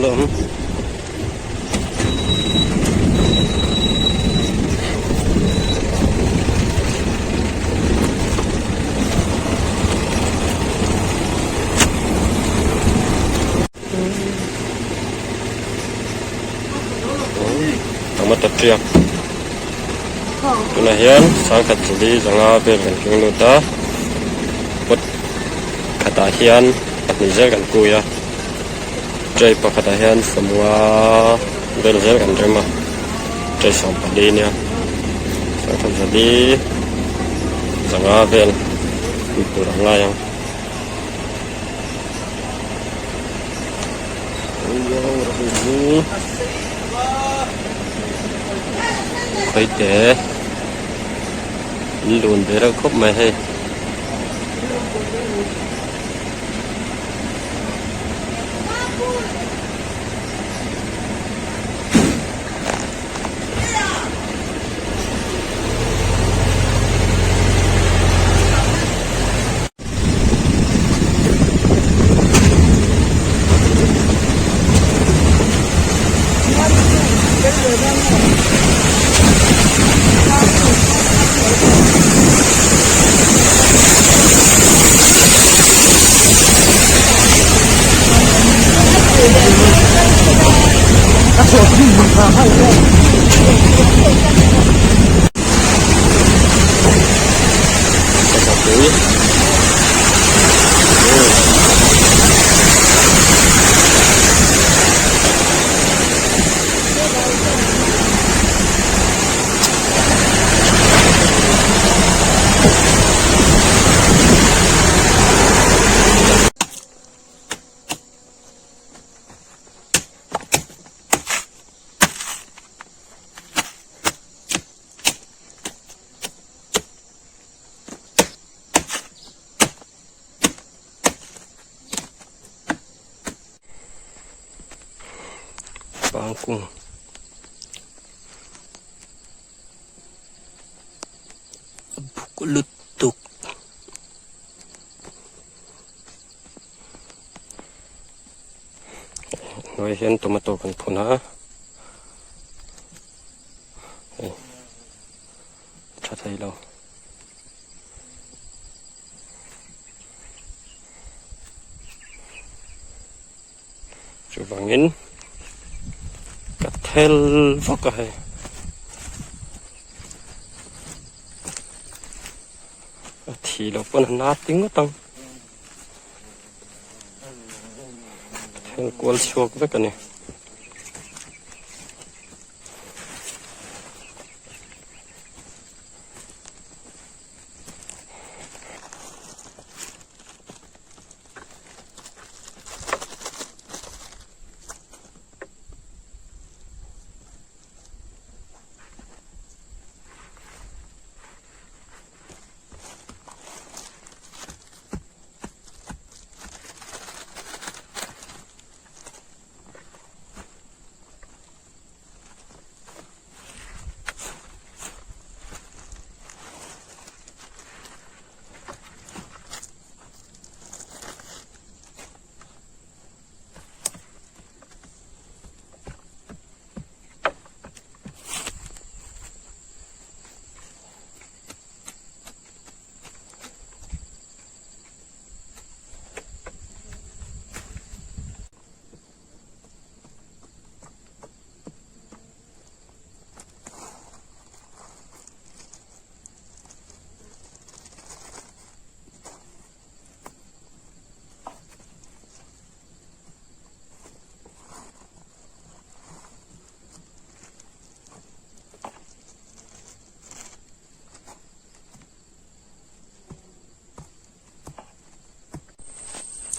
la awm. Tomato tiak tunah hian sangkhat zali zanga vel kan keng lut a pot khatah hian pahnih zel kan kui a tray pakhatah hian sawmnga vel zel kan rem a tray sawmpali nia sangkhat zali zanga vel tih tur a ngai ang. Khawi te an lun ve reuh khawp mai hei. Pangkung a buk lutuk. Hnuai hian tomato kan phun a hei tha thei lo. Chuvangin ka thel vak a hei. A thi lo pawn a na ti ngawt ang. Ka thel kual chhuak vek a ni.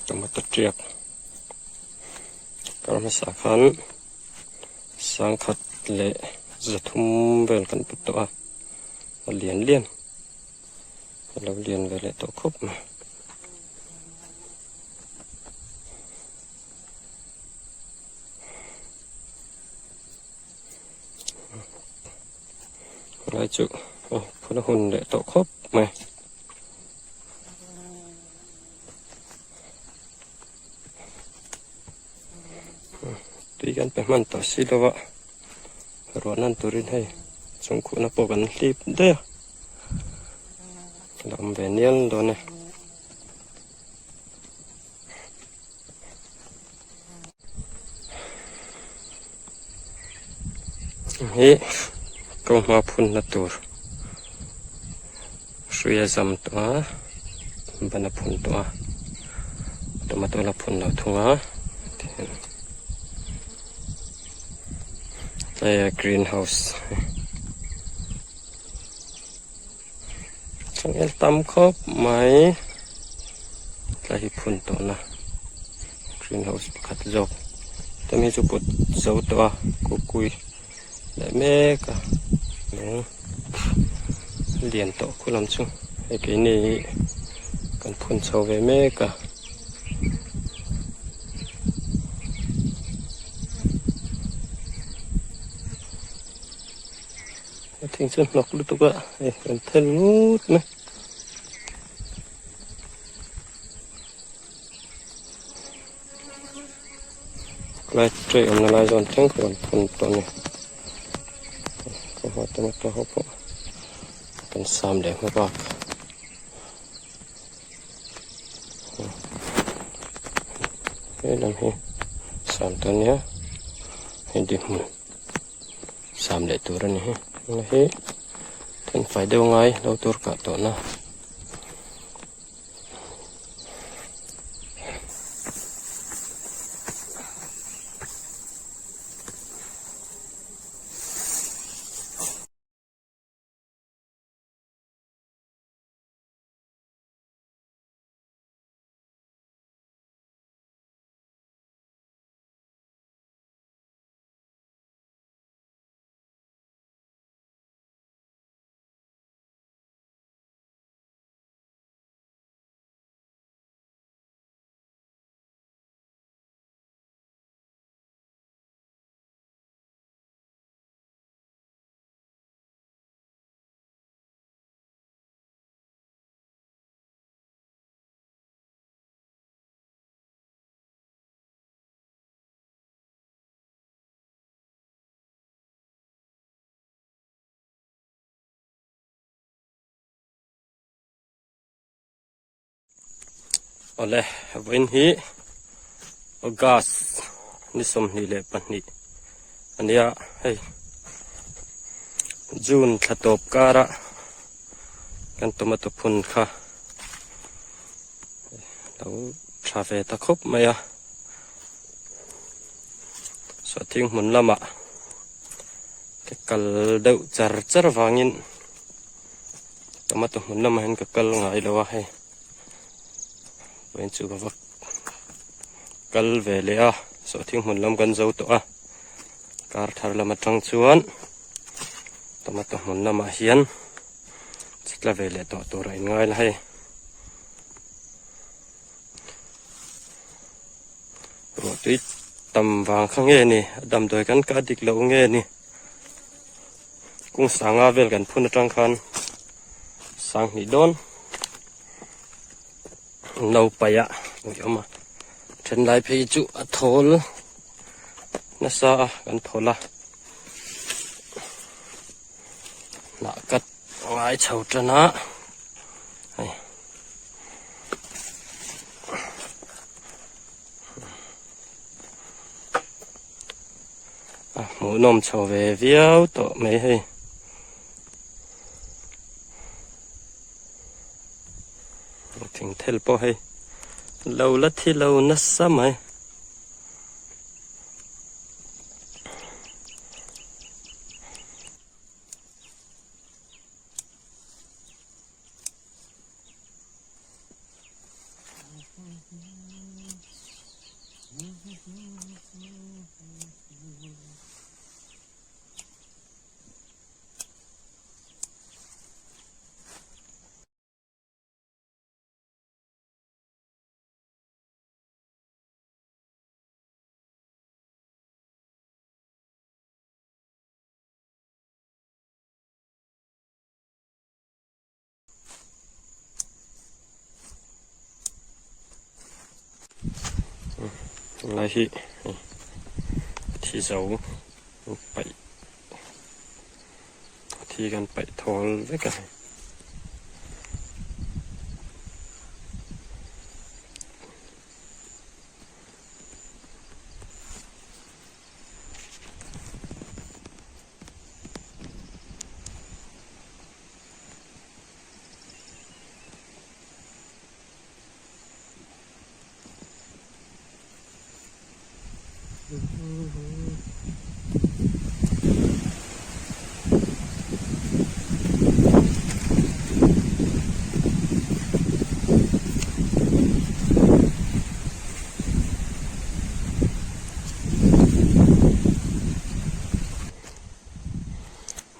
Tomato tiak kar hmasa khan sangkhat leh zathum vel kan put tawh a a lian lian a lo lian ve leh tawh khawp mai. Lai chu phun a hun leh tawh khawp mai. kan pe hman tawh si lo a, ruah nan turin hei chung khuhna pawh kan hlip daih a, a la awm ve nial dawn e. Hi ko hma phunna tur hrui a zam tawh a ban a phun tawh a tomato la phun lo thung a tlai a green house changel tam khawp mai tlai hi phun tawh na green house pakhat zawk tami chu put zo tawh a kukui leh mek a lung lian tawh khu lam chu hei keini hi kan phun chho ve mek a. A thing chu hnawk lutuk a hei kan thel ngut mai. Lai tray awmna lai zawn thleng kha kan phun tawh a ni. Ka hua tomato ho pawh kan sam leh hma bak. He lam hi sam tawh a nia hei di hmun sam leh tur a ni hi. Hei hi thenfai deuh ngai lo tur kah tawh na. Awle vawiin hi August ni 22 a nia hei June thla tawp kara kan tomato phun kha lo tha ve ta khawp mai a sawhthing hmun lamah ka kal deuh char char vangin tomato hmun lamah hian ka kal ngai lo a hei vawiin chu ka va kal ve leh a sawhthing hmun lam kan zo tawh a kar thar lam atang chuan tomato hmun lamah hian chitla ve leh tawh tur a inngai la hei. Ruah tui tam vang kha nge ni a damdawi kan kah dik loh nge ni kung sanga vel kan phun atang khan sanghnih dawn no paih a ui awm a thenlai phei chu a thawl nasa a kan thawl a hnah kat ngai chho tan a hei. A hmuhnawm chho ve viau tawh mai hei. Thingthel pawh hei lo la thi lo nasa mai. Lai hi thi zo paih a thi kan paih thawl vek a ni.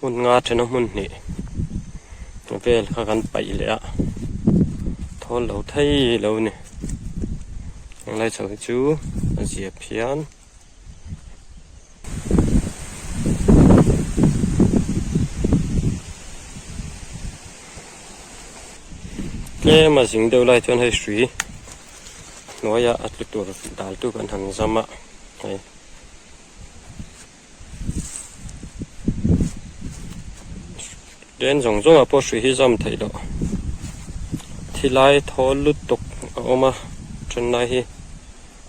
Hmun nga thena hmun hnih vel kha kan paih leh a thawl lo thei lo a ni helai chho hi chu a zia phian. Tlem a zing deuh lai chuan hei hrui hnuaiah a tlu tur dal tu kan han zam a hei. Len zawng zawng ah pawh hrui hi zam theih loh thi lai thawl lutuk a awm a then lai hi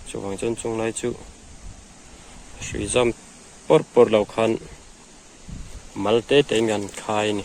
chuvang chuan chung lai chu hrui zam pawr pawr lo khan mal te te in kan khai a ni.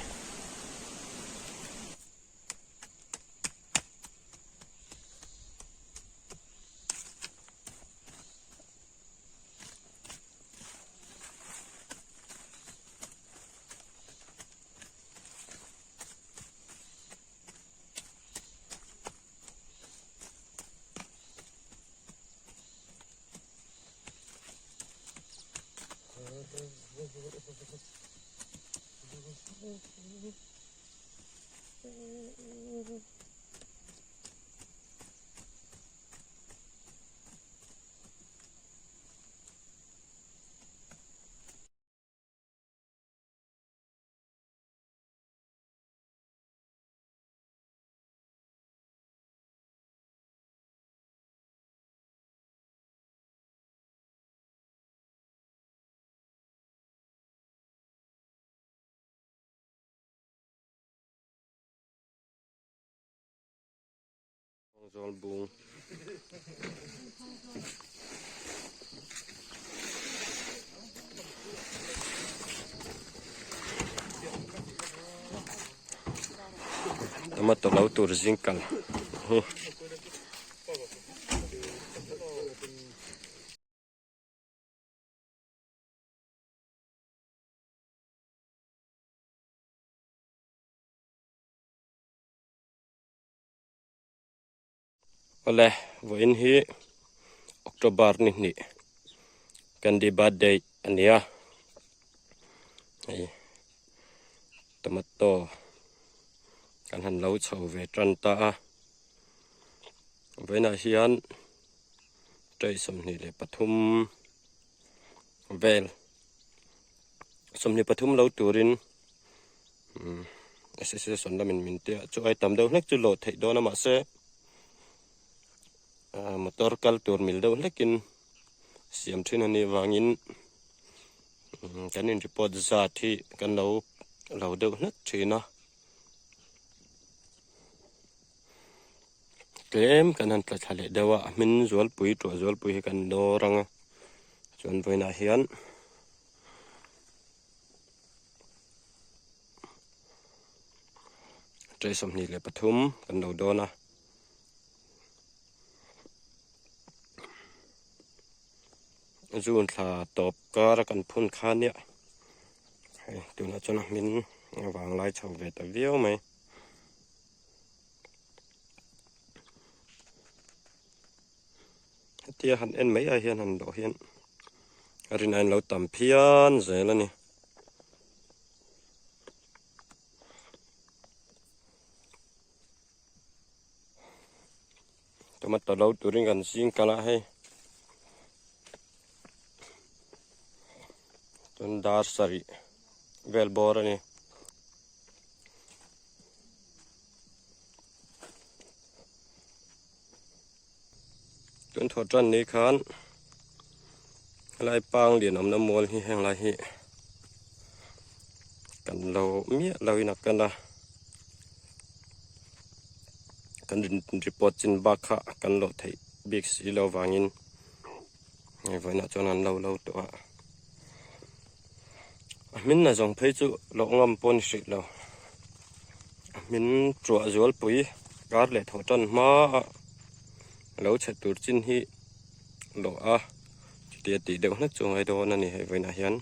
Zawlbung. Tomato lo tur zing kal hi. Awle vawiin hi October ni hnih Candy birthday a ni a hei tomato kan han lo chho ve tan ta a vawiinah hian tray 23 vel 23 lo turin umm association lamin min tia chu ai tam deuh hlek chu lawh theih dawn a mahse ah motor kal tur mil deuh hlekin siam thin a nih vangin umm kan in report zat hi kan lo lo deuh hlek thin a tlem kan han tla thla leh deuh a a hmin zualpui tuah zualpui hi kan dawr ang a chuan vawiinah hian. Tray 23 kan lo dawn a. June thla tawp kar a kan phun kha nia. Hei tunah chuan a hmin a vang lai chho ve ta viau mai. Hetia han en mai ai hian han dawh hian a rin aiin lo tam phian zel a ni. Tomato lo turin kan zing kal a hei. Chuan dar sarih vel bawr a ni. Tun thawh tan ni khan Helai pang lian awmna mual hi heng lai hi kan lo miah lo in a kan a kan report chin bak kha kan lo theih bik si lo vangin hei vawiinah chuan an lo lo tawh a a hmin a zawng phei chu loh ngam pawh a ni hrih lo a hmin tuah zualpui kar leh thawh tan hma a lo chhe tur chin hi. Lawh a chutia tih deuh hlek chu a ngai dawn a ni hei vawiinah hian.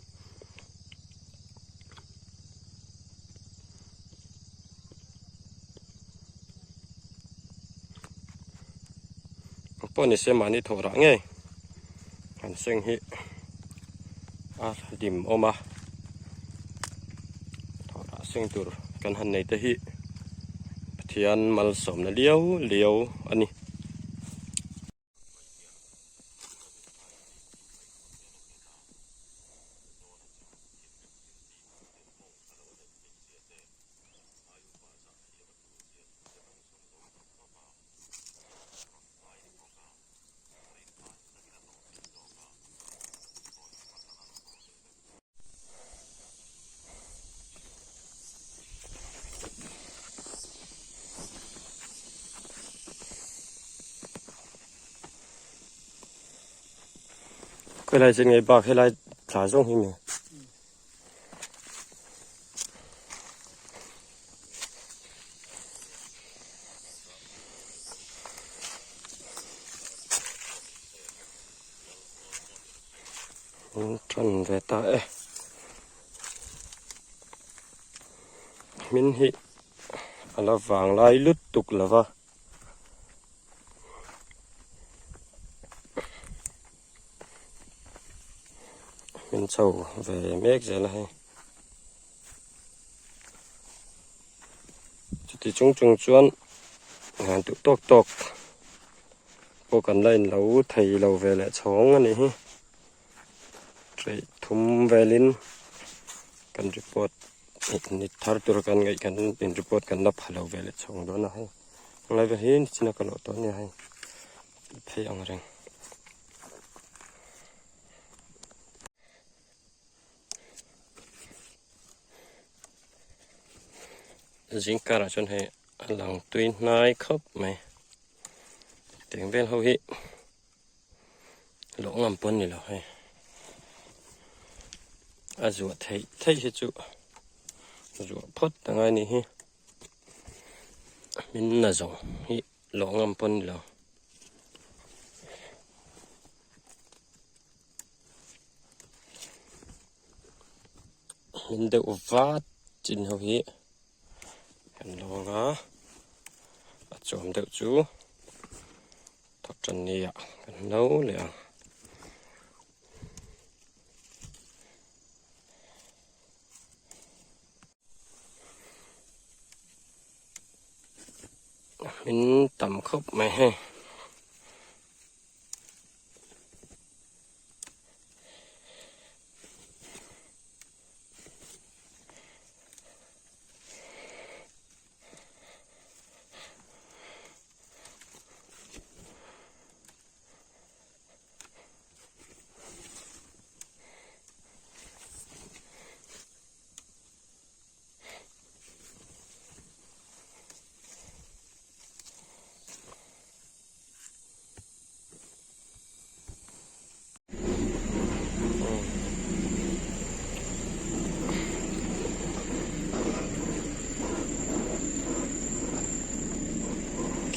Pawh ni se mahni thawh rah ngei han seng hi a dim awm a thawh rah seng tur kan han nei te hi Pathian malsawmna liau liau a ni. Khawilai chin ngei bak helai thla zawng hi mi. Tan ve ta e. Hmin hi a la vang lai lutuk lo va. Hmin chho ve mek zel a hei. Chuti chung chung chuan han duh tawk tawk pawh kan la inlo thei lo ve leh chhawng a nih hi. Ṭheih thum velin kan report ni thar tur kan ngaih kan in report kan la pha lo ve leh chhawng dawn a hei. Helai vel hi nichina ka lawh tawh a nia hei phei ang reng. Zing karah chuan hei a lang tui hnai khawp mai teng vel ho hi lawh ngam pawn ni lo hei a zuah theih theih hi chu zuah phawt a ngai nih hi min na zawng hi lawh ngam pawn ni lo. Hmin deuh vat chin ho hi kan lawng a a chawm deuh chu thawk tan ni ah kan lo leh ang. Hmin tam khawp mai hei.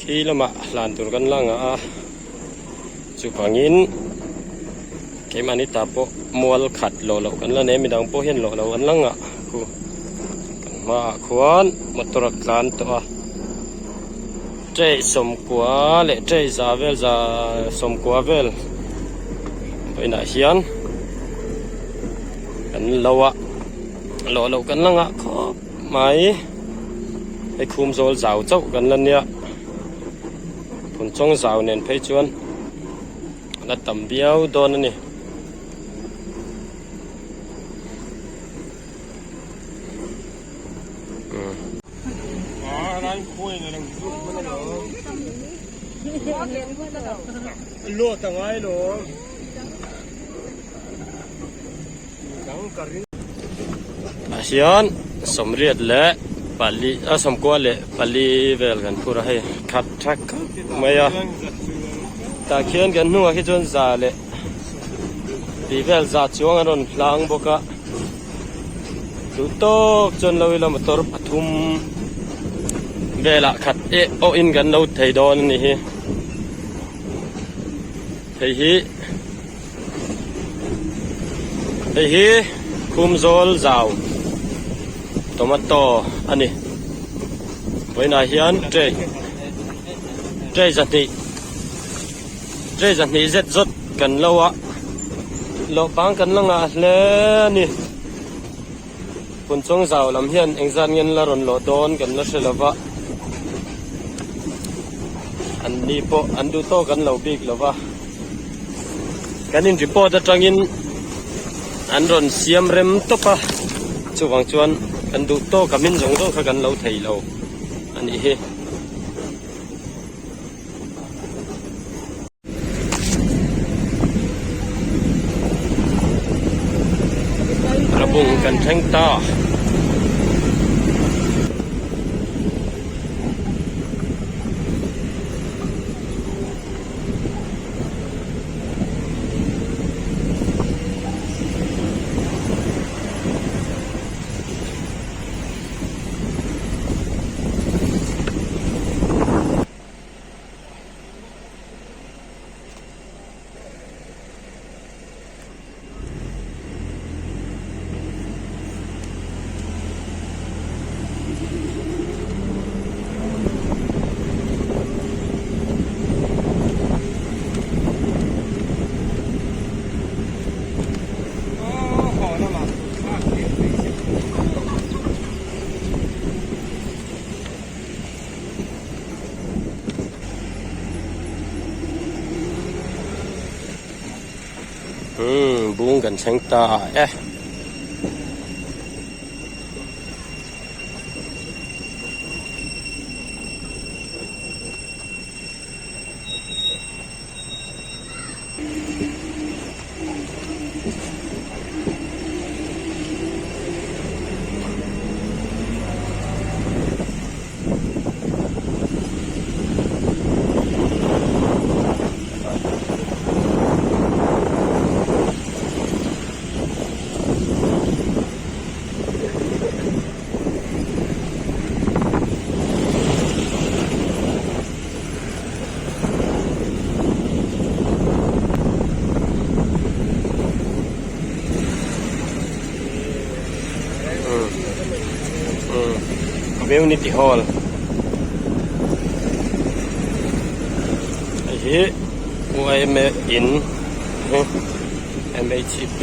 Khi lamah hlan tur kan la ngah a chuvangin keimahni ta pawh mual khat lawh loh kan la nei a midang pawh hian lawh loh an la ngah khu kan hmaah khuan motor a tlan tawh a. Tray sawmkua leh tray za vel za sawmkua vel vawiinah hian kan lo a lawh loh kan la ngah khawp mai hei khum zawl zau chauh kan la nia phun chawng zau nen phei chuan a la tam viau dawn a ni. Tah hian sawmriat leh pali a sawmkua leh pali vel kan phur a hei khat tha khawp mai a tah khian kan hnungah khi chuan za leh tih vel za chuang an rawn hlang bawk a duh tawk chuan lo ila motor pathum velah khat eh awh in kan lo thei dawn a ni hi hei hi. Hei hi Khumzawl zau tomato a ni. Vawiinah hian tray tray zahnih tray zahnih zet zawt kan lo a lawh pang kan la ngah hle a ni. Phunchawng zau lam hian engzat nge an la rawn lawh dawn kan la hre lo va an ni pawh an duh tawk an lo bik lo va. Kan in report atangin an rawn siam rem tawp a chuvang chuan kan duh tawk a min zawng zawng kha kan lo thei lo a nih hi. Rabung kan thleng ta. Umm bung kan thleng ta e. Community Hall hei hi yma in MHEP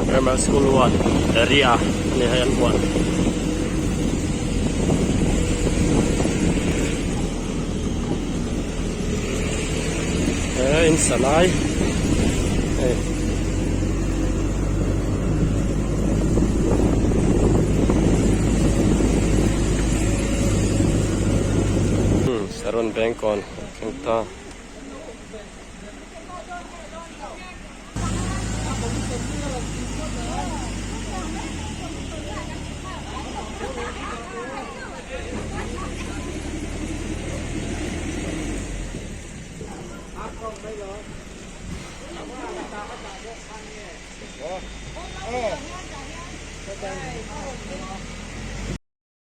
Grammar School 1 area ani hei an huan. He in sa lai hei Saron Bengkawn a thleng ta.